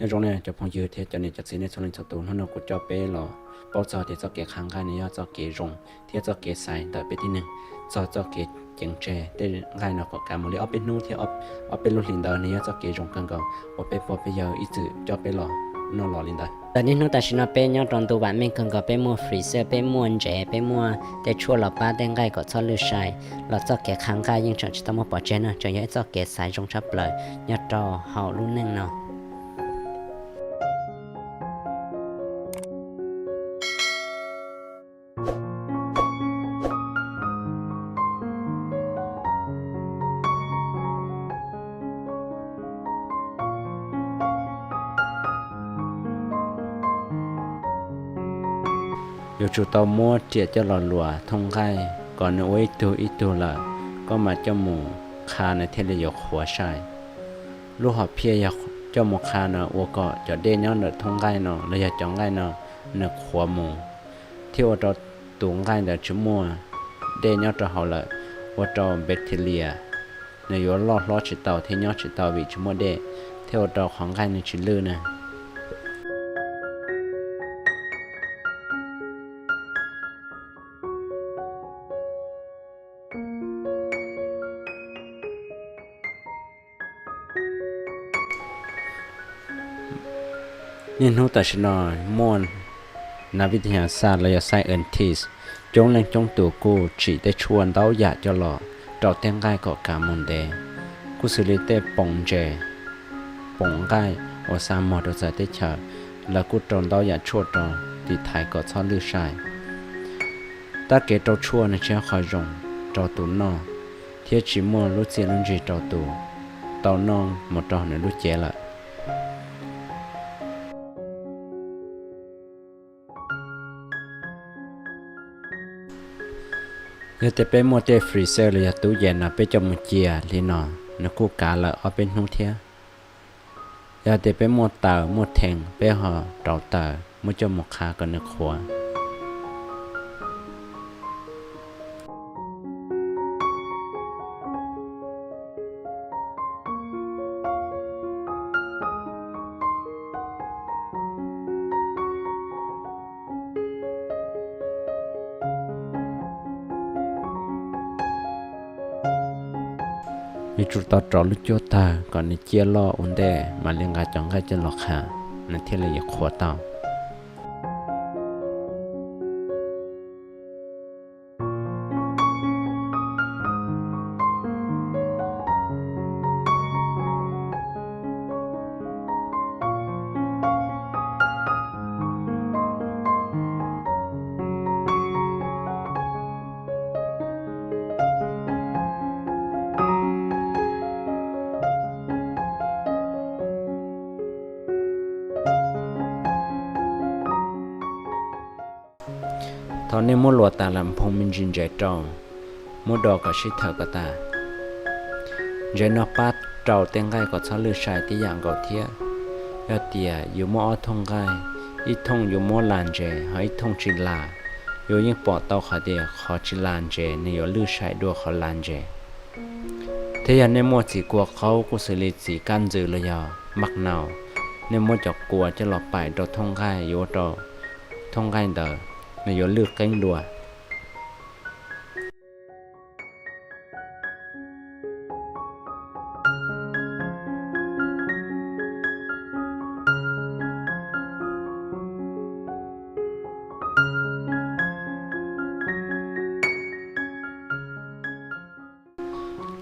Nyob zoo nej cov phooj ywg thiab cov niam cov txiv nej txhua leej txhua tus, hnub no kuv coj peb los paub txog tias txoj kev qha nqaij nws yog txoj kev zoo thiab txoj kev xaiv ntawm peb tib neeg txog txoj kev ceev tseg tej nqaij no kom kav mus li ob peb hnub thiab ob peb lub hlis ntawd nws yog txoj kev zoo kawg nkaus uas peb pog peb yawg ib txwm coj peb los noj los li ntawd. Txawm niaj hnub tam sim no peb nyob rau ntu vam meej kawg nkaus, peb muaj freezer, peb muaj ntsev, peb muaj tej tshuaj los pab tej nqaij kom txhob lwj sai, los txoj kev qha nqaij yeej tseem tsis tau muaj pov tseg no, tseem yog ib txoj kev xaiv zoo tshaj plaws nyob rau hauv lub neej no. Yuav tsum tau muab riam coj los luas thooj nqaij kom nws ua ib tug ib tug lawm, koj mam coj mus qha nws thiaj li yuav qhuav sai. Lub hom phiaj yog coj mus qha no ua kom cov dej nyob ntawm thooj nqaij no los yog cov nqaij no nws qhuav mus, thiab ua rau tus nqaij ntawd tsis muaj dej nyob rau hauv lawm, ua rau bacteria nws yuav loj hlob tsis tau thiab nyob tsis tau vim tsis muaj dej, thiab ua rau qhov nqaij nws tsis lwj na. Niaj hnub tam sim no muaj nas vis tas xas los yog scientist coob leej coob tus kuj tsim tej tshuaj ntau yam coj los rau tej nqaij kom kav mus ntev, kuj xws li tej poom ntses, poom nqaij uas xa muag rau txawv teb chaws, lawv kuj rau ntau yam tshuaj rau tiv thaiv kom txhob lwj sai. Tab kev rau tshuaj nws tsis yog qhov zoo rau tus noj, thiab tsis muaj lub txiaj lub ntsig rau tus tau noj mus rau nws lub cev lawm. Yog tias peb muaj tej freezer los yog tub yees no peb coj mus cia li no, nws kuj kav lawm ob peb hnub thiab. Yog tias peb muaj taws muaj thees peb ho rauv taws muab coj mus qha kom nws qhuav. Yuav tsum tau rauv lub cuab tawg kom nws ciaj loj ua ntej mam li nqa cov nqaij coj los qha, nws thiaj li yuav qhuav tau. Thaum nej muab luas tas los nphoo me ntsis ntsev rau, muab do kom sib thawm kom tas. Ntsev no pab rau tej nqaij kom txhob lwj sai tib yam nkaus thiab. Yog tias yus muab ob thooj nqaij, ib thooj yus muab las ntsev ho ib thooj tsis las, yus yeej pom tau qhov tias qhov tsis las ntsev nws yuav lwj sai dua qhov las ntsev. Thiab yog nej muaj txiv kua qaub kuj xws li txiv kab ntxws los yog maj nau, nej muab cov kua coj los paim rau thooj nqaij yuav ua rau thooj nqaij ntawd nws yuav lwj qeeb dua.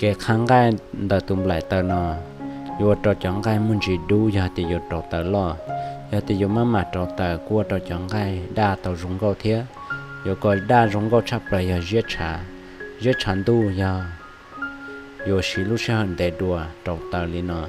Kev qha nqaij ntawm tus nplaim taws no yuav ua rau cov nqaij muaj ntsis dub yog tias yus rauv taws loj. Yog tias yus maj mam rauv taws kuj ua rau cov nqaij daj tau zoo nkauj thiab. Yus kom daj zoo nkauj tshaj plaws yog ziab tshav. Ziab tshav ntuj yog yuav siv lub sij hawm ntev dua rauv taws li no.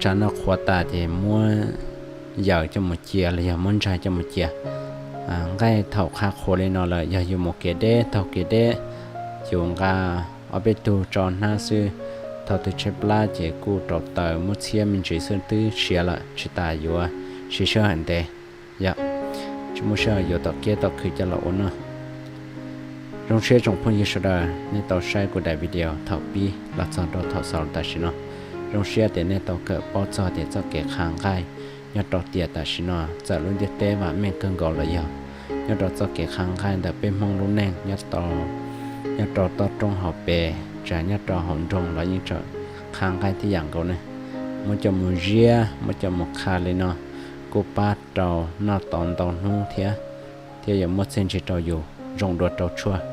Tsam no qhuav tas ces muab yaws coj mus cia los yog muab ntsaig coj mus cia. Nqaij thaum qha qhuav li no lawm yog yus mus kev deb taug kev deb, yus nqa ob peb tug tso hnab xwb, thaum twg tshaib plab ces kuj rau taws muab txhiab me ntsis xwb twb siav lawm, tsis tas yuav siv sij hawm ntev, yog tsis muaj sij hawm yuav tom kiab tom khw coj los ua noj. Zoo siab tsoom phooj ywg sawv daws nej tau saib kuv daim video thaum pib los txog rau thaum xaus tam sim no. Zoo siab tias nej tau kawm paub txog tias txoj kev qha nqaij nyob rau tiam tam sim no txawm lub ntiaj teb vam meej kawg nkaus los yog nyob rau txoj kev qha nqaij ntawm peb Hmoob lub neej nyob rau toj roob hauv pes, tsav nyob rau hauv nroog los yeej tseem qha nqaij tib yam nkaus ne. Muab coj mus ziab, muab coj mus qha li no kuj pab rau noj tau ntau hnub thiab, thiab yuav muaj txiaj ntsig rau yus zoo dua rau tshuaj.